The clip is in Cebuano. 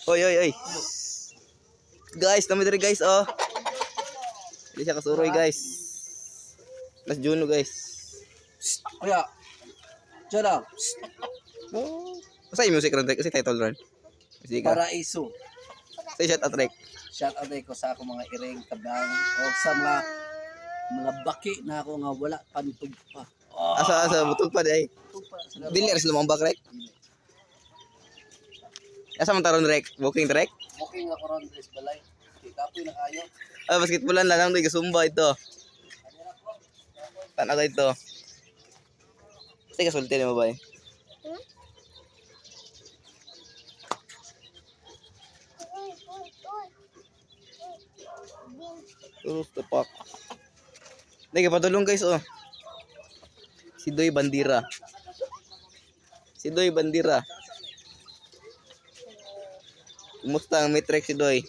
Oy, oy, oy. Guys, kami diri, guys, oh. Hindi siya kasuroy, guys. Las Juno, guys. Kuya. Diyan lang. Oh. Sa music ron, kasi title ron. Sige. Paraiso. Say shout out, Rek. Shout out ko sa ako mga iring kabang o sa mga baki na ako nga wala pantog pa. Oh, Asa asa butog pa di ay. tug pa sila. Dili rin sila mambak, Rek. Asa man taron, Rek? Walking, Rek? Booking ako ron Dres Balay. Kay kapoy na kayo. Ah, basketballan lang lang gasumba ito. Tanaw ka ito. Sige, kasulti mo ba eh? Turus tapak. Hindi, padulong, guys, oh. Si Doy Bandira. Si Doy Bandira. Kumusta ang metric si Doy?